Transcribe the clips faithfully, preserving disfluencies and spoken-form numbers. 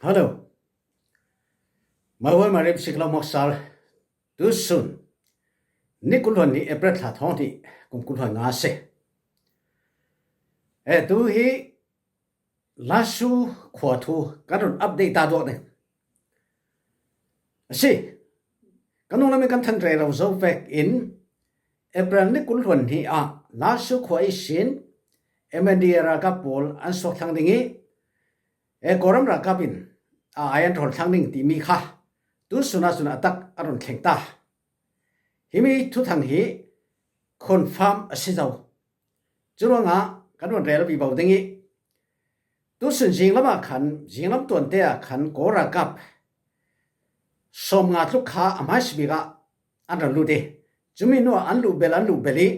Hello. Mawal marim siklo moksal. Tusun. Ni kul hluan hnih April thla thawng hnih kum kul hluan nga a si. E, tu hi Lasu khua thu kan run update ta duak ning. A si. Kan nung lamin kan than rero zo vek in April ni kul hluan hnih ah Lasu khua ihsin M N D A ralkap pawl an suak thlang ding i, e, Kawlram ralkap in a ai an rawl thlang ding timi kha tusun ah cun a tak a run thleng ta. Himi thuthang hi confirm a si zo. Curuangah kan run rel vivo ding i, tusun zinglam ah khan, zinglam tuante ah khan Kawl ralkap sawmnga tluk kha a hmaisabik ah an rak lut i, cumi hnuah an luh bel, an luh bel i,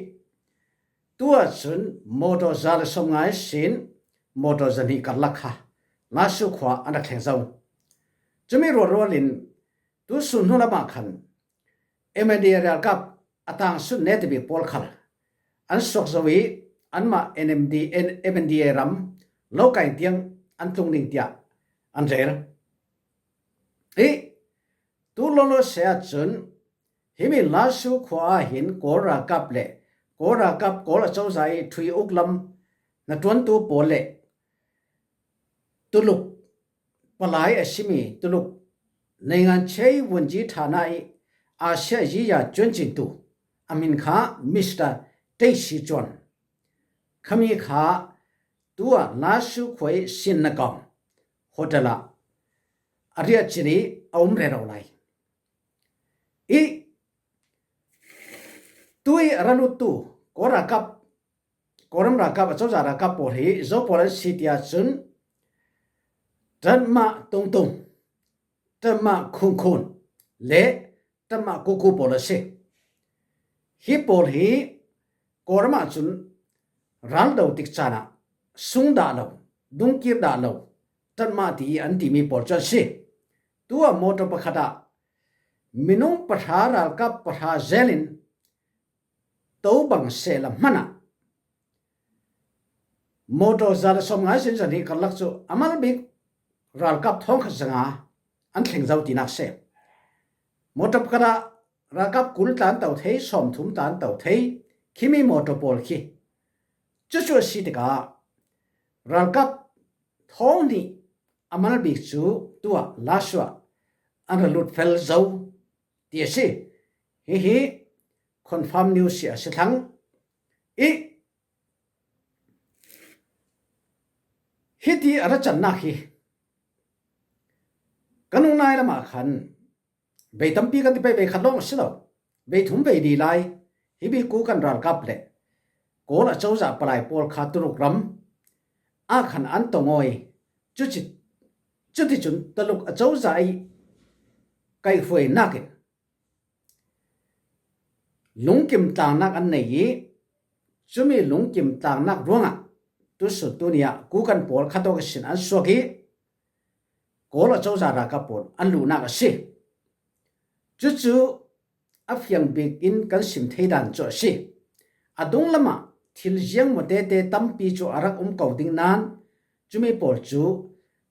tu ah cun mawtaw za le sawmnga ihsin mawtaw zahnih karlak kha Lasu khua an rak thleng zo. Cumi rualrual in tusun hnulam ah khan M N D A ralkap a tangsun netabik pawl khal an suak zo i, anmah N M D, N-, M N D A ram lo kai tiang an tlung ding tiah an rel. I, tu lawlaw se ah cun himi Lasu khua ah hin Kawl ralkap le Kawl ralkap Kawl acozah i thui uk lam hnaṭuantu pawl le Tuluk palai a simi Tuluk naingan chei vunji ṭhana i Asia yiya cuancingtu a hmin kha Mister Tei Sichuan khami kha tu ah Lasu khua i Sinnakawng hotel ah a riahcin i a um rero lai. I tu i a ra luttu Kawl ralkap, Kawlram ralkap, acozah ralkap pawl hi zo pawl an si ti ah cun Tanmah Tungtung, Tanmah Khunkhun le Tanmah Kuku pawl a si. Hi pawl hi Kawlram ah cun ral do tik caan ah sung dah lo, dungkir dah lo, Tanmah ti i an timi pawl cu an si. Tu ah mawtaw pakhat ah minung pahra, ralkap pahra zel in to bang sehla hmanh ah mawtaw za le sawmnga ihsin zahnih karlak cu a mal bik ralkap thawngkhat zanga an thleng zo tinak si. Mawtaw pakhat ah ralkap kul tla an to thei, sawmthum tla an to thei, khimi mawtaw pawl khi. Cucu a si tikah ralkap thawng hnih a mal bik cu tu ah Lasu ah an ra lut fel zo ti a si. Hihi confirm news hi a si thlang i, hiti a ra cannak hi kan nungnai lam ah khan vei tampi kan ti pei, vei khat lawng a si lo, vei thum vei li lai, hi bik Kukan ralkap le Kawl acozah palai pawl kha Tuluk ram ah khan an tong aw i, cuti, cuticun Tuluk acozah i kaihhruainak in lungkim tlangnak an nei i, cumi lungkim tlangnak ruangah tusun tuni ah Kukan pawl khat awk ihsin an suak i, Kawl acozah ralkap pawl an luhnak a si. Cucu a fiang bik in kan sim thei dan cu a si. A dunglam ah thil ziangmaw tete tampi cu a rak um ko ding nain cumi pawl cu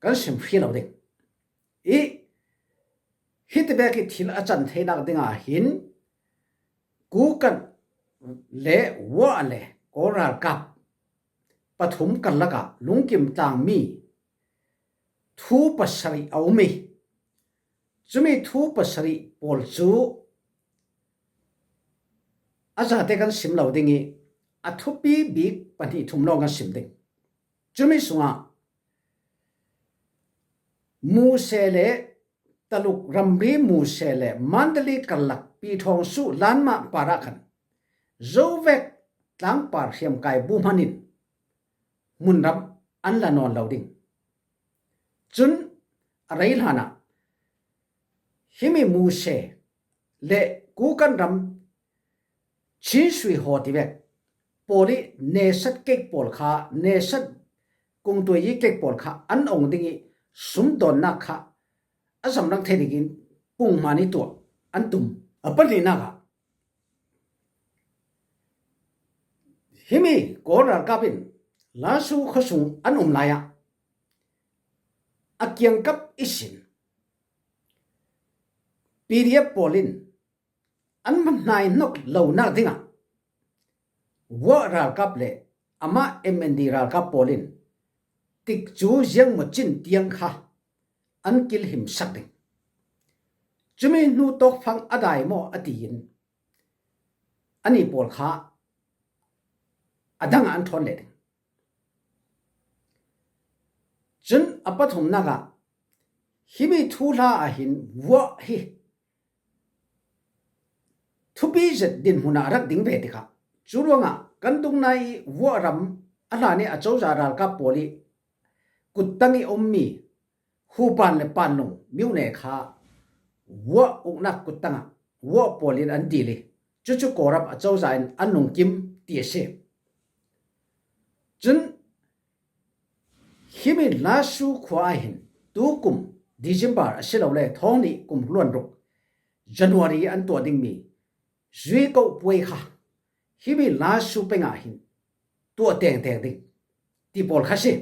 kan sim hri lo ding. I, hiti vek i thil a can theinak dingah hin Kukan le Wa le Kawl ralkap pathum karlak ah lungkim tlangmi thu pasarih a um i, cumi thu pasarih pawl cu a zate kan sim lo ding i, a thupi bik pahnih thum lawng kan sim ding. Cumi sungah Muse le Taluk ramri Muse le Mandalay karlak Pithawng suh lanmah parah khan zovek tlangpar hriamkai bu hman in hmunram an la nawn lo ding. Cun a rei hlanah himi Muse le Kukan ram Chin sui haw ti vek pawl i nesat kek pawl kha, nesat kungtuai i kek pawl kha an ong ding i sumdawnnak kha a zamrang thei dingin pungman i tuah an tum. A pahnihnak ah himi Kawl ralkap in Lasu khuasung an um lai ah a kiangkap ihsin P D F pawl in an hmai hnawk lonak dingah Vuah ralkap le amah M N D ralkap pawl in tikcu ziangmawcin tiang kha an kilhimsak ding. Cumi hnu tawkfang a dai maw a tiin ani pawl kha a dangah an thawn leh ding. Cun a pathumnak ah himi thuhla ah hin Vuah hi thupi zet dinhmun ah a rak ding ve tikah cu ruangah kan dungna i Vuah ram a hlan i a cozah ralkap pawl i kuttang i ummi Hupan le Panlung myone kha Vuah uknak kuttang ah Vuah pawl in an dil i cucu Kawlram a cozah in an lungkim ti a si. Cun himi Lasu khua ah hin tukum December asilole thawng nih kum hluan ruk January an tuah dingmi zuikoh puai kha himi Lasu peng ah hin tuah tengteng ding ti pawl kha si.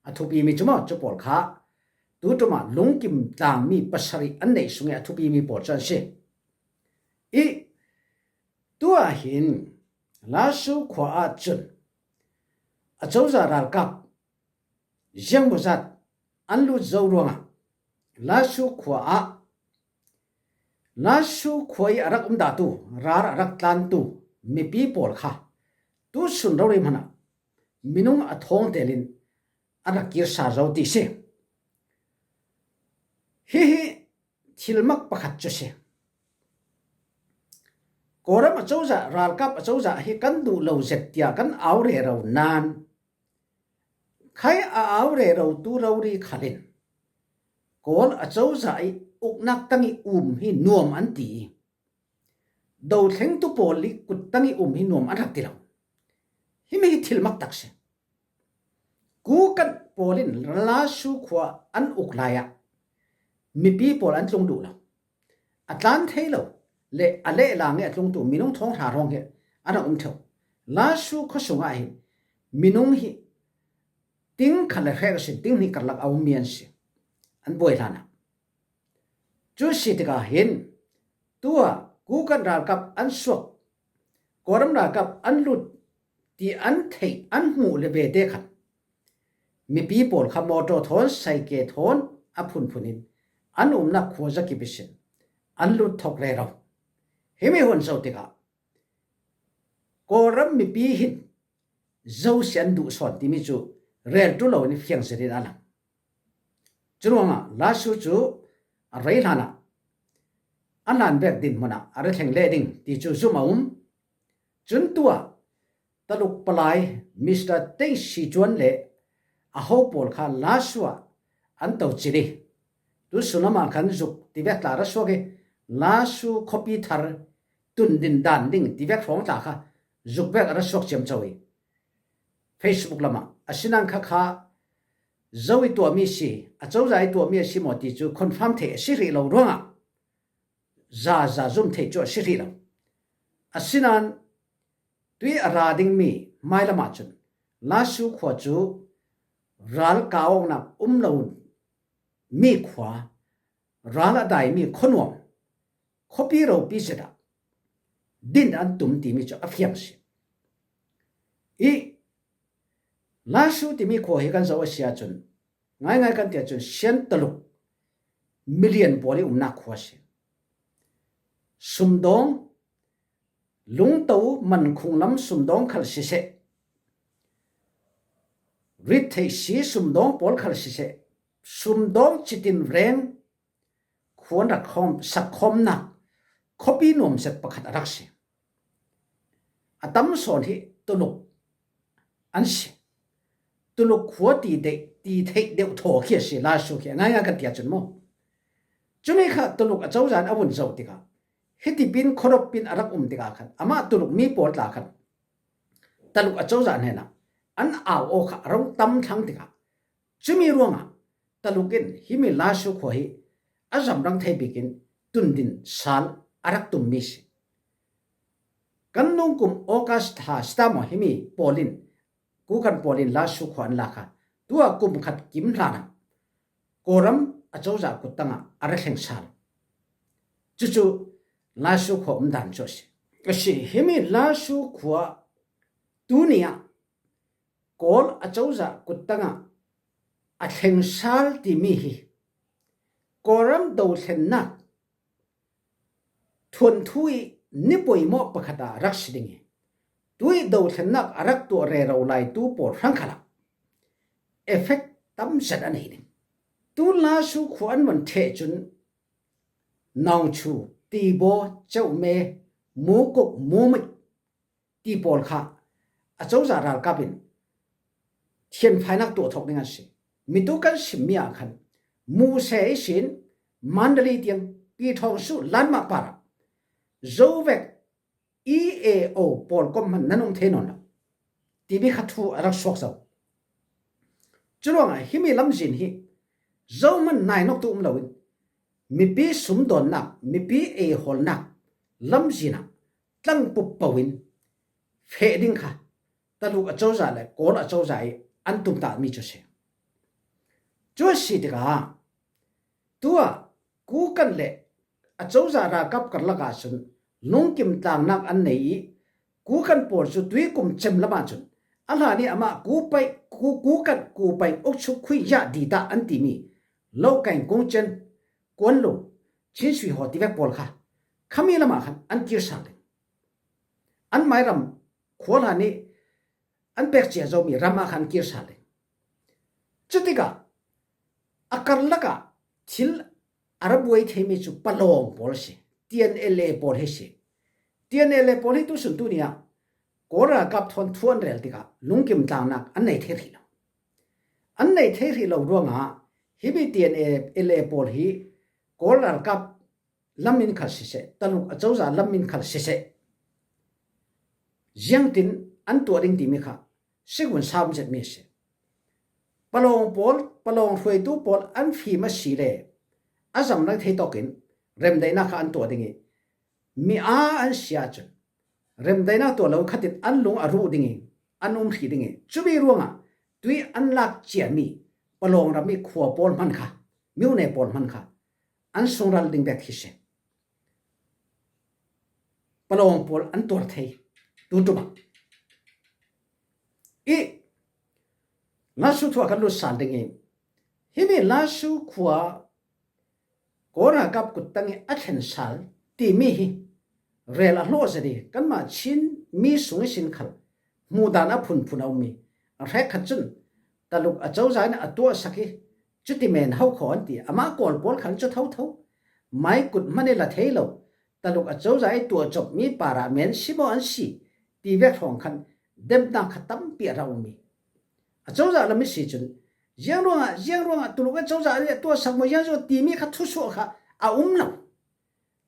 A thupimi cu maw cu pawl kha tuṭum ah lungkim tlangmi pasarih an neih sung i a thupimi pawl cu an si. I tuah hin Lasu khua ah cun a cozah ralkap ziangmawzat an lut zo ruangah Lasu khua ah Lasu khua i a rak umdahtu ral a rak tlantu mipi pawl kha tusun rori hmanah minung a thawngtel in a rak kirsa zo ti si. Hihi thilmak pakhat cu si. Kawlram a cozah ralkap a cozah hi kan duh lo zet tiah kan au rero nain khai a au rerotu rori khal in Kawl a cozah i uknak tang i um hi nuam an ti i dothlengtu pawl i kut tang i um hi nuam an rak ti lo. Himi hi thilmak tak si. Kukan pawl in Lasu khua an uk lai ah mipi pawl an tlung duh lo. A tlan thei lo le a lehlang i a tlungtu minung thawng hra hrawng hi an rak um ṭheu. Lasu khuasung ah hin minung hi ting khat le hrek a si, ting hnih karlak a ummi an si. An buai hlanah cu si tikah hin tuah kukan ralkap an suak, Kawlram ralkap an lut ti an theih an hmuh le vete khan mipi pawl kha mawṭaw thawn saike thawn a phunphun in an umnak khua zakip ihsin an lut thawk rero. Himi hun zoh tikah Kawlram mipi hin zosia an duh sawn timi cu relṭu loin fiang zetin a lang. Curuangah Lasu cu a rei hlanah a hlan vek dinhmun ah a ra thleng leh ding ti cu zum a um. Cun tuah Taluk palai Mister Teng Si Cuan le a ho pawl kha Lasu ah an to cil i tusun lamah khan zuk tivek tla ra suak i Lasu khuapi thar tundin dan ding tivek hrawng tla kha zuk vek a ra suak ciamco i Facebook lamah a sinan kha kha zo i tuahmi si, a cozah i tuahmi a si maw ti cu confirm theih a si hrih lo ruangah zaza zum theih cu a si hrih lo. A sinan tui a ra dingmi hmailam ah cun Lasu khua cu ral kau awknak um lo mi khua, ral a daimi khuanuam, khuapi ropi zet ah din an tum timi cu a fiang si. I Lasu timi khua hi kan zoh a si ahcun ngaingai kan ti ahcun Shan Taluk million pawl i umnak khua a si. Sumdawng, Lungto, Mankhung lam sumdawng khal siseh, Rittheihsi sumdawng pawl khal siseh, sumdawng citin reng khuan rak khawm, sak khawmnak khuapi nuam zet pakhat a rak si. A tam sawn hi Tuluk an si. Tuluk khua ti deih, ti theih deuh thaw khi a si, Lasu khi a ngaingai kan ti ahcun maw. Cumi kha Tuluk a cozah in a vun zoh tikah hitipin khuadawpin a rak um tikah khan amah Tuluk mi pawl tla khan Taluk a cozah hnenah an au aw kha a rung tam thlang tikah cumi ruangah Taluk in himi Lasu khua hi a zamrang thei bikin tundin sal a rak tummi si. Kan nungkum August thla sita maw himi pawl in, kukan pawl in Lasu khua an lak a, tuah kum khat kim hlanah Kawlram acozah kuttangah a ra thleng sal. Cucu Lasu khua umdan cu a si. A si, himi Lasu khua tuni ah Kawl acozah kuttangah a thleng sal timi hi Kawlram dothlennak thuanthu ih ni poimawh pakhat ah a rak si ding ih, tuih dothlennak a rak tuah rero lai tu pawl hrang khalah effect tam zet a nei ding. Tu Lasu khua an van ṭheh cun Nawngchu, Tibaw, Ceuhme, Mukuk, Mumit ti pawl kha acozah ralkap in thianfainak tuah thawk ding an si. Mitu kan simmi ah khan Muse ihsin Mandalay tiang Pyidaungsu Lanmah parah Zovek E A O pawl kom hman nan um thei nawn lo timi kha thu a rak suak zo. Curuangah himi lamzin hi zohman nainawk tu um loin mipi sumdawnnak, mipi eihawlnak lamzin ah tlang puppo in feh ding kha Taluk acozah le Kawl acozah ih an tumtahmi cu si. Cu a si tikah tuah Kukan le acozah ralkap karlak ahcun lungkim tlangnak an nei ih Kukan pawl cu tuikum cem lam ahcun a hlan ih amah Kupai, Ku, Kukan, Kupai, Ukchuk, Khuiya, Dita an timi Lokain, Kungcen, Kuanlung, Chinsui haw tivek pawl kha khami lamah khan an kir sal ding. An mairam khua hlan ih an pek cia zomi ram ah khan an kir sal ding. Cutikah a karlak ah thil a ra buai theimi cu Palawng pawl a si, T N L A pawl hi si. T N L A pawl hi tusun tuni ah Kawl ralkap thawn thu an rel tikah lungkim tlangnak an nei thei rih lo. An nei thei rih lo ruangah himi T N L A pawl hi Kawl ralkap lam in khal siseh, Taluk acozah lam in khal siseh, ziangtin an tuah ding timi kha sigun sam zetmi a si. Palawng pawl, Palawng hruaitu pawl an fim a si le a zam lo thei tawkin remdaihnak kha an tuah ding ih mi aa an si ahcun remdaihnak tuah lo khatin an lung a ruh ding ih an um hrih ding ih cumi ruangah tuih an lak ciami Palawng ram ih khua pawl hman kha, myone pawl hman kha an sungral ding bek hi si. Palawng pawl an tuar thei tu ṭum ah. Ih Lasu thu ah kan lut sal ding ih himi Lasu khua Kawl ralkap kuttang ih a thlen sal timi hi rel a hlawh zet ih kanmah Chin mi sung ihsin khal hmuhdan a phunphun a um ih a hrekkhat cun Taluk acozah in a tuahsak ih cuti men ho kho an ti. Amah Kawl pawl khan cu thotho mai kut hman ih la thei lo, Taluk acozah ih tuah copmi parah men si maw an si ti vek hrawng khan demhnak kha tampi a rak um ih acozah lam ih si cun ziang ruangah, ziang ruangah Taluk acozah ih a tuahsak maw ziang zong timi kha thusuah kha a um lo.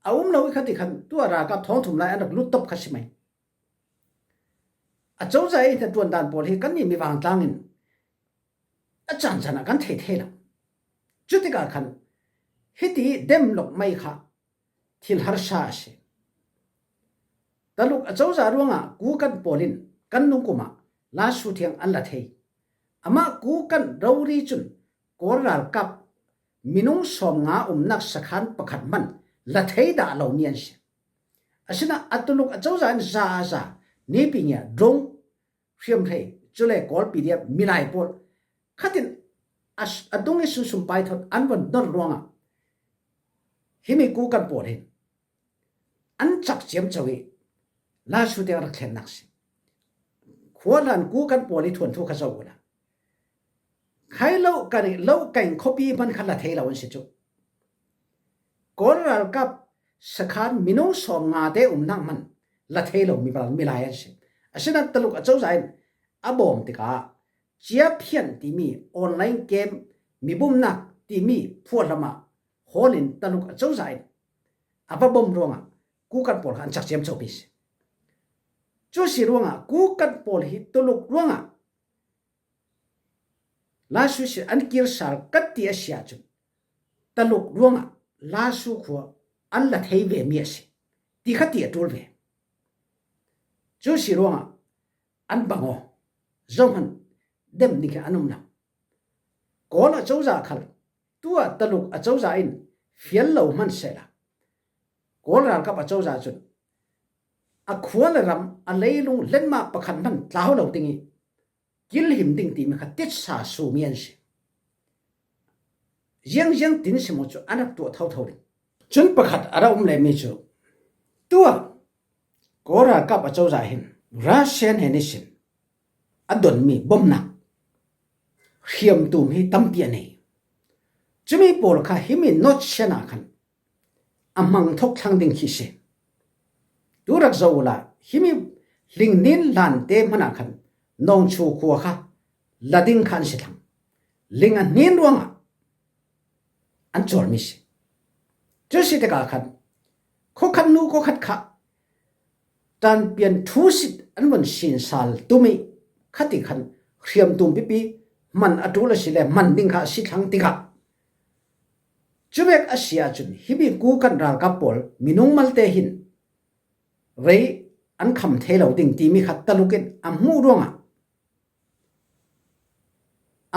A um lo ih kha ti khan tuah ralkap thawngthum lai an rak luttop kha si mai. Acozah ih hnaṭuan dan pawl hi kannih mi vangtlang in a caan caan ah kan thei thei lo. Cutikah khan hiti dem lok mai kha thil harsa a si. Taluk acozah ruangah Kukan pawl in kan nungkum ah Lasu thiang an la thei. Amah Kukan rori cun Kawl ralkap minung sawmnga umnak sakhan pakhat hman la thei dah lomi an si. Asinain a Taluk acozah in za a za, nipi nia drone hriamhrei, cule Kawl P D F milai pawl khatin a, a dung ih sunsum paithawt an von dor ruangah himi Kukan pawl hin an cak ciamco ih Lasu tiang rak thlennak si. Khua hlan Kukan pawl ih thuanthu kha zoh uhla. Khai lo kan ih lo kain khuapi hman kha la thei lo an si cu. Kawl ralkap sakhan minung sawmnga te umnak hman la thei lo mi, milai an si. Asinain Taluk acozah in a bawm tikah ciaphian timi online game, mibumnak timi phuahlamah hawl in Taluk acozah in a va bawm ruangah Kukan pawl kha an cak ciamco pi si. Cu si ruangah Kukan pawl hi Taluk ruangah Lasu si an kir sal kan ti a si ahcun Taluk ruangah Lasu khua an la thei vemi a si ti kha ti a ṭul ve. Cu si ruangah an bang aw, zohman dem ding khi an um lo. Kawl acozah khal Tua Taluk acozah in fial lo hman sehla, Kawl ralkap acozah cun a khua le ram, a leilung lenmah pakhat hman tlau lo ding ih kilhim ding timi kha titsa sumi an si. Ziangziang tin si maw cu an rak tuah thotho ding. Cun pakhat a ra um lemi cu tua Kawl ralkap acozah hin Russian hnen ihsin a donmi bomnak hriamtum hi tampi a nei. Cumi pawl kha himi North China khan a hmang thok thlang ding khi si. Tu rak zoh uhla, himi hlingnin lante hmanah khan Nongchu khua kha la ding kha an si thlang. Ling a hnin ruangah an cawlmi si. Cu si tikah khan khawkhat nu khawkhat kha tanpian thusit an vun sinsal tum ih khati khan hriamtum pipi hman a ṭul asile hman ding kha a si thlang tikah cuvek a si ahcun himi Kukan ralkap pawl minung malte hin rei an kham thei lo ding timi kha Taluk in a hmuh ruangah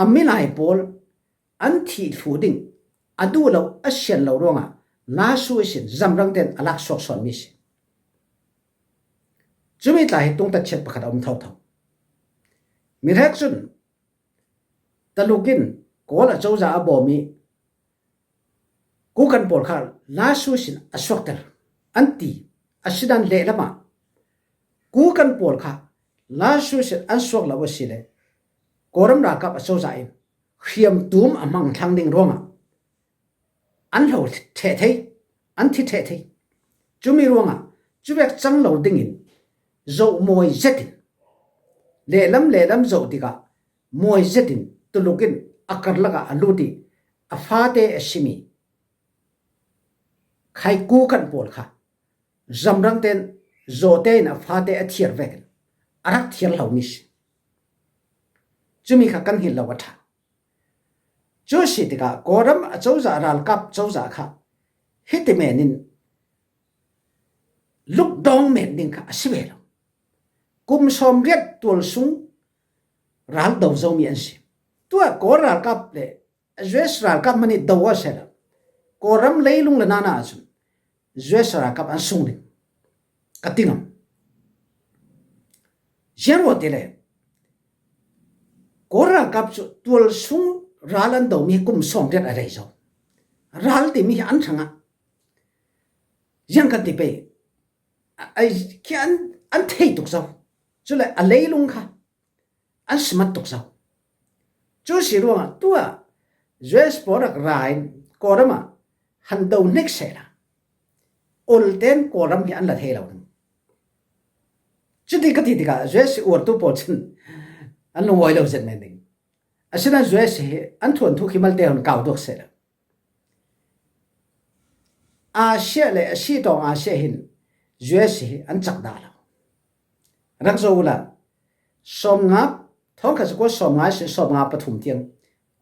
a milai pawl an thih thluh ding a duh lo, a sian lo ruangah Lasu ihsin zamrang tein a lak suak sawnmi si. Cumi tla hi tungtatchiat pakhat a um thotho. Mihrek cun Taluk in Kawl acozah a bawm ih Kukan pawl kha Lasu ihsin a suakter an ti. Asinan lehlamah Kukan pawl kha Lasu ihsin an suak lo asile Kawlram ralkap acozah in hriamtum a hmang thlang ding ruangah an hlo ṭheh thei, an thi ṭheh thei. Cumi ruangah cuvek cang lo dingin zoh mawi zetin, lehlam lehlam zoh tikah mawi zetin Taluk in a karlakah a lut ih a fate a simi khai Kukan pawl kha zamrang tein zawte in a fate a thiar vekin a rak thiar lomi si. Cumi kha kan hngilh lo a ṭha. Cu si tikah Kawlram acozah ralkap cozah kha hiti men in lockdown men ding kha a si ve lo. Kum sawmriat tualsung ral do zomi an si. Tuah Kawl ralkap le U S ralkap hmanh ih do a si lo. Kawlram leilung le nana ahcun U S ralkap an sung ding ka ti ngam. Ziangruah tile Kawl ralkap cu tualsung ral an domi hi kum sawmriat a rei zo. Ral timi hi an hrangah ziang kan ti pei, a, a, khi an, an thei tuk zo. Cule a leilung kha an simat tuk zo. Cu si ruangah tuah U S pawl rak ra in Kawlram ah han do hnik sehla, olten Kawlram hi an la thei lo ding. Cuti ka ti tikah U S uartu pawl cun an lungawi lo zet men ding. Asinain U S hi an thuanthu khi malte hun kau duak sehla, Asia le a si tawng Asia hin U S hi an cak dah lo. Rak zoh uhla, sawmnga, thawngkhat zakua sawmnga sin sawmnga pathum tiang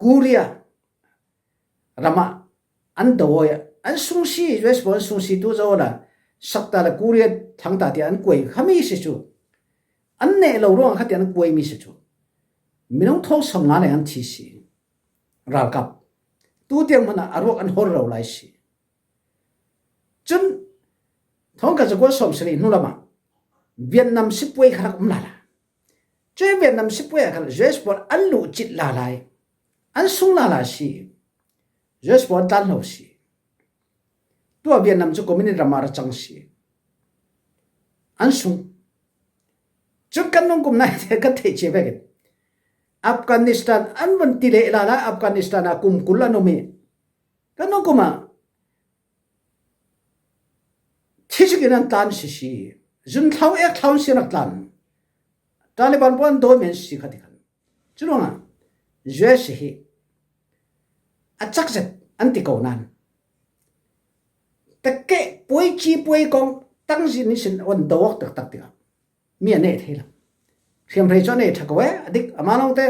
Korea ramah an do aw, an sungsi, U S pawl an sungsi tu zoh uhla, sakta le Korea thangta tiah an kuai khami si cu, an neh lo ruangah khatiah an kuaimi si cu, minung thawng sawmnga leng an thi si. Ralkap tu tiang hmanah a ruak an hor ro lai si. Cun thawngkhat zakua sawmsarih hnu lamah Vietnam sipuai kha rak um lala. Cun Vietnam sipuai ah khan U S pawl an luh cit lala ih an sung lala si. U S pawl an tlan lo si. Tuah Vietnam cu communist ram ah ra cang si. An sung. Cun kan nungkum naite kan theih cia vekin Afghanistan an vun ti leh lala, Afghanistan ah kum kul an um ih kan nungkum ah thisikin an tlan sisi, zunthlau ekthlau an si rak tlan. Taliban pawl an dawi men sisi kha ti khan. Curuangah U S hi a cak zet an ti ko nain, takeh puai ci puai kong tangzin ihsin an do awk taktak tikah mi a neh thei lo. Hriamhrei cu a neh ṭha ko e, a dik, amah lawngte,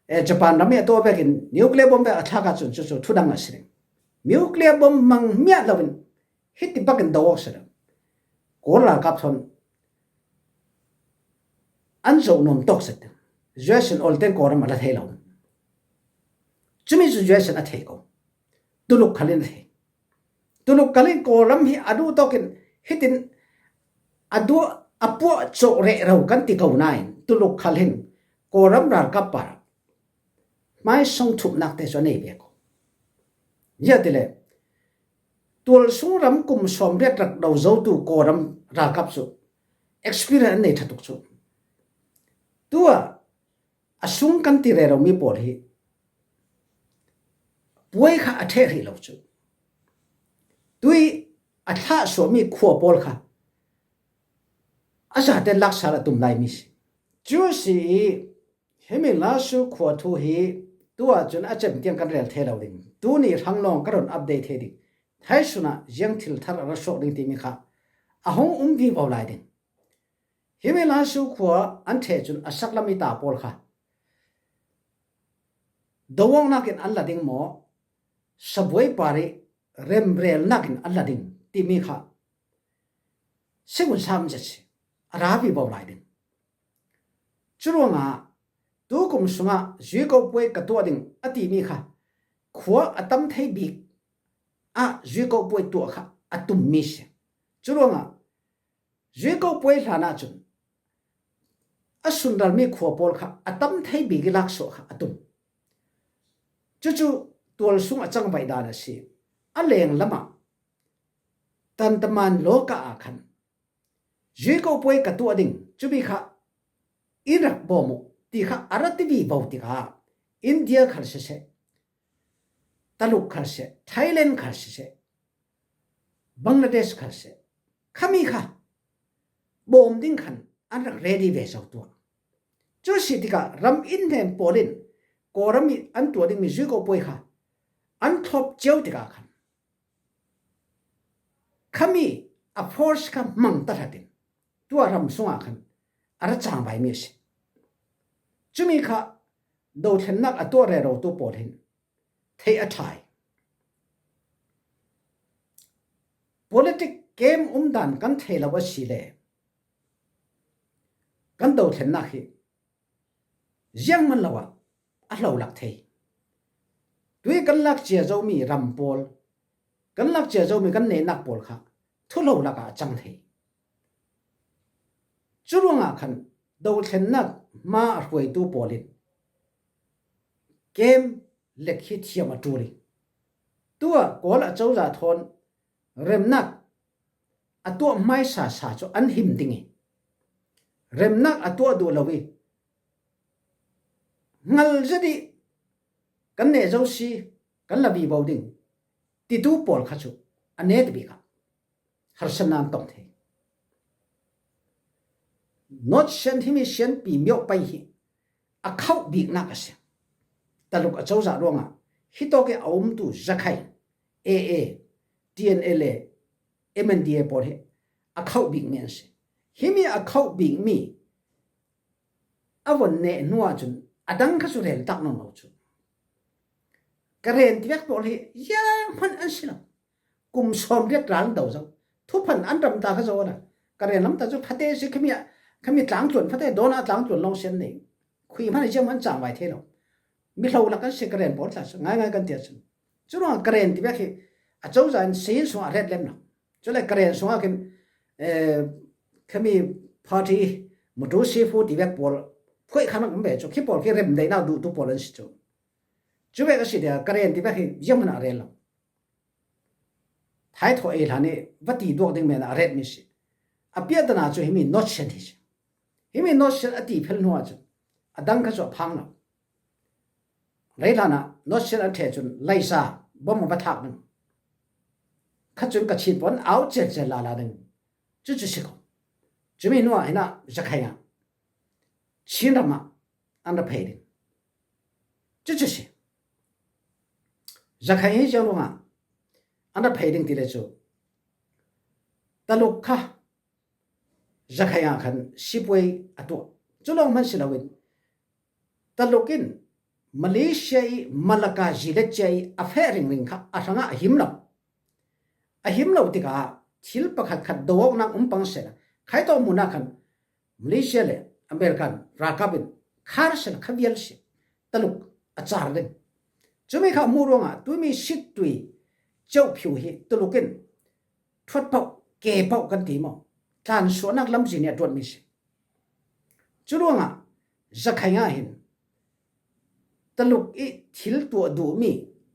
eh, Japan ram ih a tuah vekin nuclear bomb vek a thlak ahcun cucu thudang a si ding. Nuclear bomb mang miah loin hiti bakin do awk si lo. Kawl ralkap thawn an zoh nuam tawk zet ding. U S in olten Kawlram a la thei lo. Cumi cu U S in a thei ko. Tuluk khal in a thei. Tuluk khal in Kawlram hi a duh tawkin hitin a duh a puah cawh reh ro kan ti ko nain Tuluk khal hin Kawlram ralkap par hmaisawng thupnakte cu a nei ve ko. Ziah tile tualsung ram kum sawmriat rak do zotu Kawlram ralkap cu experience an nei ṭha tuk cu. Tuah a sung kan ti rero mi pawl hi puai kha a ṭheh hrih lo cu. Tui a thlah suahmi khua pawl kha a zate laksal a tum lai mi si. Cu si i himi Lasu khua thu hi tuah cun a cem tiang kan rel thei lo ding. Tuni hrang lawng ka run update thei ding. Thaisun ah ziang thil thar a ra suak ding timi kha a hung um vivo lai ding. Himi Lasu khua an ṭheh cun a saklam i ta pawl kha doawknak in an la ding maw, sabuai par i remrelnak in an la ding timi kha si vun sam zet si, a ra vivo lai ding. Curuangah tukum sungah zuiko puai ka tuah ding a timi kha khua a tam thei bik ah zuiko puai tuah kha a tummi si. Curuangah zuiko puai hlan ahcun a sunralmi khua pawl kha a tam thei bik i laksuah kha a tum. Cucu tualsung a cangvaih dan a si. A lenglam ah Tantaman lawka ah khan zuiko puai ka tuah ding, cumi kha in rak bawm uh ti kha a ra ti vivo tikah India khal siseh, Taluk khal siseh, Thailand khal siseh, Bangladesh khal siseh, khami kha bawm ding khan an rak ready ve zo tuah. Cu si tikah ram in hnen pawl in Kawlram i an tuah dingmi zuiko puai kha an thlop cio tikah khan khami a force kha mang tahratin tuah ram sungah khan a ra cangvaimi a si. Cumi kha dothlennak a tuah rerotu pawl hin theih a ṭha i politic game umdan kan thei lo a si le kan dothlennak hi zianghman lo ah a hlolak thei. Tui kan lak cia zomi ram pawl, kan lak cia zomi kan nehnak pawl kha thuhlo lakah a cang thei. Curuangah khan dothlennak hma a hruaitu pawl in kem lek hi thiam a ṭul i tuah Kawl a cozah thawn remnak a tuah hmaisa sa cu an him ding i remnak a tuah duh lo i hngal zet i kan neh zo si, kan la vivo ding titu pawl kha cu a net bik ah harsatna an tong thei. North Sian himi Sianpi mioh pei hi a khauh biknak a si. Taluk a cozah ruangah hitawk i a umtu Zakhain, A A, T N L A, M N D A pawl hi a khauh bikmi an si. Himi a khauh bikmi a von neh hnu ahcun a dang kha cu rel tak nawn lo cu. Karen tivek pawl hi zianghman an si lo. Kum sawmriat ral an do zo. Thuphan an ram ta kha zo a la. Karen lam ta cu fate si khami ah, khami tlangtluan fate dawn ah tlangtluan lawng sian nei. Khui hmanh zianghman cangvai thei lo. Mi hlo lak an si Karen pawl tla cu ngaingai kan tiah cun. Curuangah Karen tivek hi a cozah in sayin sungah a ret lem lo. Cule Karen sungah khin, eh, khami party mutu sifu tivek pawl phuai khan an um ve cu khi pawl khi remdaihnak duhtu pawl an si cu. Cuvek a si dia Karen tivek hi zianghman a rel lo. Thaithawh ei hlan i va ti duak ding men a retmi si. A piahtana cu himi North Sian hi si. Himi North Sian a ti phel hnu ahcun a dang kha cu a phang lo. Rei hlanah North Sian an ṭheh cun laisa bom a va thak ding. Kha cun ka Chin pawl an au celcel lala ding. Cucu si ko. Cumi hnuah hinah Zakhain ah Chin ram ah an ra phei ding. Cucu si. Zakhain hi ziang ruangah an ra phei ding ti le cu Taluk kha Zakhain ah khan sipuai a tuah. Cu lawng hman si loin Taluk in Malaysia i Malacca zilet cia i a feh ringring kha a hrangah a him lo. A him lo tikah thil pakhatkhat do-awknak um pang sehla khaitawk hmunah khan Malaysia le American ralkap in khar sehla kha vial si Taluk a car ding. Cumi kha hmuh ruangah tuimi sit tui ceuh phiu hi Tuluk in thuat pauh, ke pauh kan ti maw? Tlansuahnak lamzin nih a tuatmi si. Cu ruangah Zakhain ah hin Tuluk i thil tuah duhmi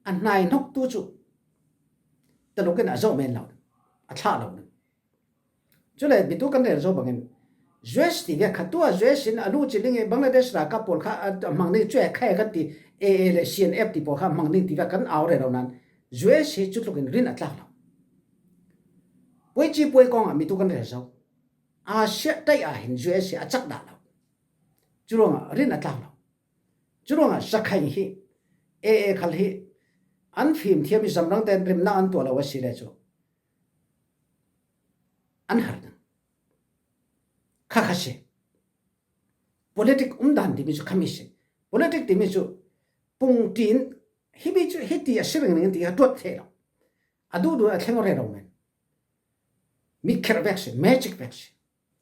a hnaihnoktu cu Tuluk in a zoh men lo, a thlah lo. Cule mitu kan rel zo bangin U S ti vek kha, tua U S in a luh cil ding i Bangladesh ralkap pawl kha a hmang ding, cuai khai kan ti, A A le C N F ti pawl kha a hmang ding ti vek kan au rero nan U S hi cu tlukin rin a tlak lo. Puaici puai kong ah mitu kan rel zo. Asia taih ah hin U S hi a cak dah lo. Cu ruangah rin a tlak lo. Cu ruangah Zakhain hi A A khal hi an fim thiam i zamrang tein remnak an tuah lo a si le cu an har ding. Kha kha si. Politic umdan timi cu khami si. Politic timi cu pungtin himi cu hiti a si ringring ti a tuat thei lo. A duhduh a thleng rero men. Mi kher vek si, magic vek si.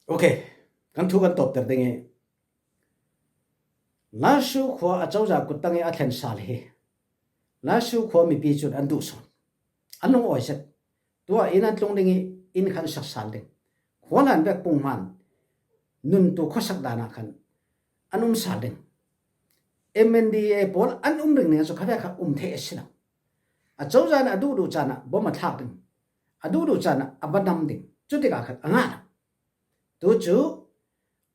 Okay, kan thu kan tawpter ding i Lasu khua a cozah kuttang i a thlen sal hi Lasu khua mipi cun an duh sawn. An lungawi zet. Tuah in an tlung ding i inn khan sak sal ding. Khua hlan vek pung hman nuntu khuasak dan ah khan an um sal ding. M N D A pawl an um ringring cu kha vek kha um thei a si lo. A cozah in a duhduh caan ah bom a thlak ding. A duhduh caan ah a va nam ding. Cutikah khan a ngah lo. Tu cu,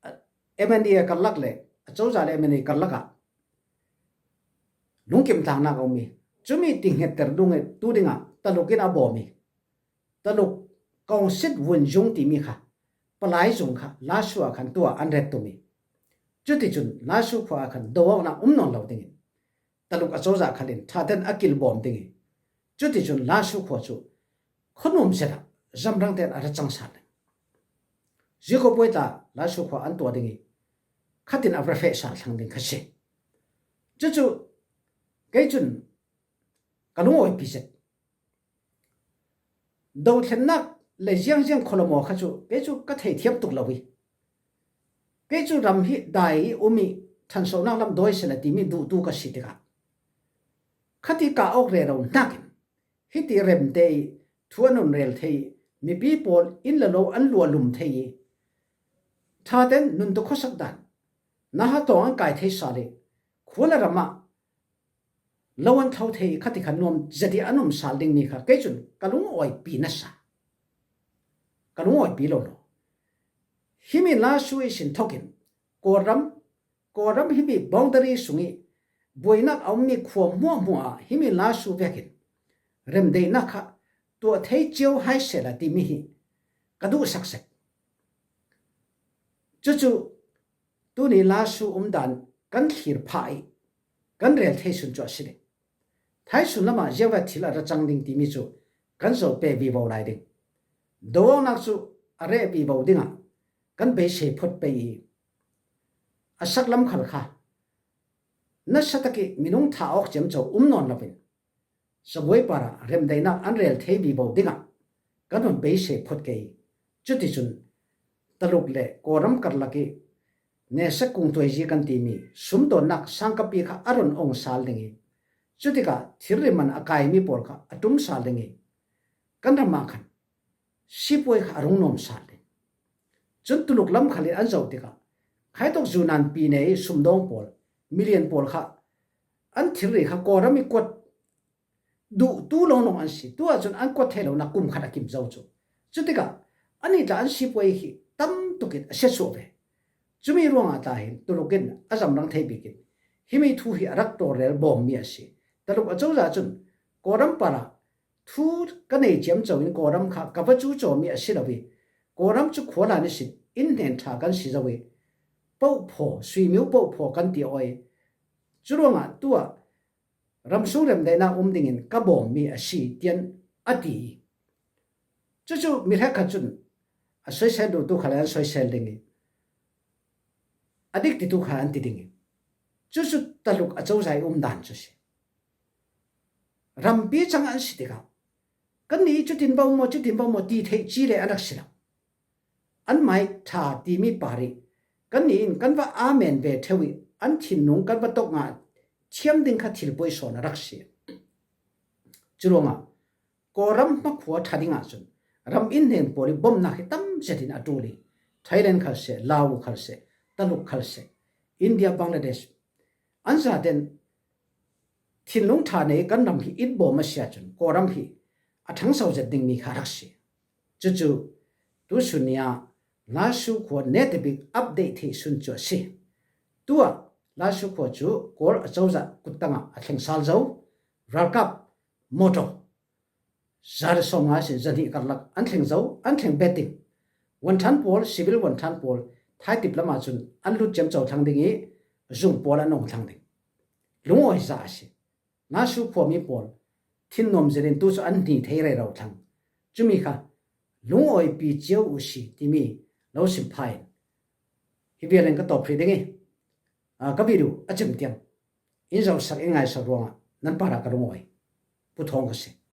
a, M N D A karlak le a cozah le M N D A karlak ah lungkim tlangnak a um i, cumi ti hngetter dung i tu dingah Tuluk in a bawm i, Tuluk Kawngsit Vunzung timi kha, palai zung kha Lasu ah khan tuah an ret tum i, cuticun Lasu khua ah khan do awknak um nawn lo dingin Tuluk a cozah khal in ṭha ten a kilbawm ding i, cuticun Lasu khua cu khuanuam zet ah zamrang tein a ra cang sal ding. Ziko puai tla Lasu khua an tuah ding i, khatin a va feh sal thlang ding kha si. Cucu kei cun ka lungawipi zet. Dothlennak le ziangziang khualamaw kha cu kei cu ka thei thiam tuk lo i, kei cu ram hi dai i um i ṭhansohnak lam dawi sila timi duhtu ka si tikah, khati ka awk rero hnakin hiti remte i thu an run rel thei i, mipi pawl inn le lo an luahlum thei i, ṭha ten nuntu khuasak dan, naha tawng an kai thei sal i, khua le ram ah lo an thlo thei i, khati khan nuam zet i an um sal dingmi kha kei cun ka lungawipi nasa. Ka lungawipi lo lo. Himi Lasu i sin thokin Kawlram, Kawlram himi boundary sung i buainak a ummi khua hmuahhmuah ah himi Lasu vekin remdaihnak kha tuah thei cio hai sehla timi hi ka duhsak sek. Cucu tuni Lasu umdan kan thlir phah i kan rel thei sun cu a si ding. Thaisun lamah ziangvek thil a ra cang ding timi cu kan zoh peh vivo lai ding. Doawknak cu a reh vivo dingah kan beisei phawt pei i, a sak lam khal kha nasa tak i minung thah awk ciamco um nawn loin, sabuai parah remdaihnak an rel thei vivo dingah kan hun beisei phawt kei. Cuticun Tuluk le Kawlram karlak i nesak kungtuaizi kan timi sumdawnnak sangkapi kha a run ong sal ding i, cutikah thilri man a kaimi pawl kha a ṭum sal ding i, kan ram ah khan sipuai kha a rung nuam sal ding. Cun Tuluk lam khal in an zoh tikah, khaitok zunan pi nei sumdawng pawl, milian pawl kha an thilri kha Kawlram i kuat duhtu lawnglawng an si. Tuah cun an kuat thei lo na kum khat a kim zo cu. Cutikah anih tla an sipuai hi tam tuk in a siatsuah ve. Cumi ruangah tla hin Tuluk in a zamrang thei bik in himi thu hi a rak tawlrel bawmmi a si. Tuluk a cozah cun Kawlram parah thu ka nei ciamco in Kawlram kha ka va cucawmi a si lo i, Kawlram cu khua hlan ihsin inn hnen ṭha kan si zo i, pohphaw, suimiu pohphaw kan ti aw i, cu ruangah tuah ramsung remdaihnak um dingin ka bawmmi a si, tian a ti i, cucu mi hrekkhat cun a soisel duhtu khal an soisel ding i, a dik titu kha an ti ding i, cucu Tuluk a cozah i umdan cu si. Rampi cang an si tikah kannih cutin bawm maw, cutin bawm maw ti theih ci le a rak si lo. An mai ṭha timi par i kannih in kan va amen ve ṭheu i an thinlung kan va tok ngah thiam ding kha thil puai sawn a rak si. Cu ruangah Kawlram hmakhua ṭha dingah cun ram inn hnen pawl i bomnak hi tam zetin a ṭul i, Thailand khal seh, Lao khal seh, Taluk khal seh, India, Bangladesh, an zaten thinlung ṭha nei kan ram hi in bawm a si ahcun Kawlram hi a ṭhangso zet dingmi kha a rak si. Cucu tusun ni ah Lashio khua netabik update theih sun cu a si. Tuah Lashio khua cu Kawl acozah kuttang ah a thleng sal zo. Ralkap motor za le sawmnga sin zahnih karlak an thleng zo, an thleng bet ding. Wanṭhan pawl, civil wanṭhan pawl, thaitip lam ahcun an lut ciamco thlang ding i zung pawl an ong thlang ding. Lungawi za a si. Lashio khuami pawl thinnuam zetin tu cu an hni thei rero thlang. Cumi kha lungawipi cio uhsi timi lo sim pha in hi vial in ka tawp hrih ding i, aa, ka video a cem tiang in zohsak, in ngaisak ruangah nan parah ka lungawi. Pu Thawng ka si.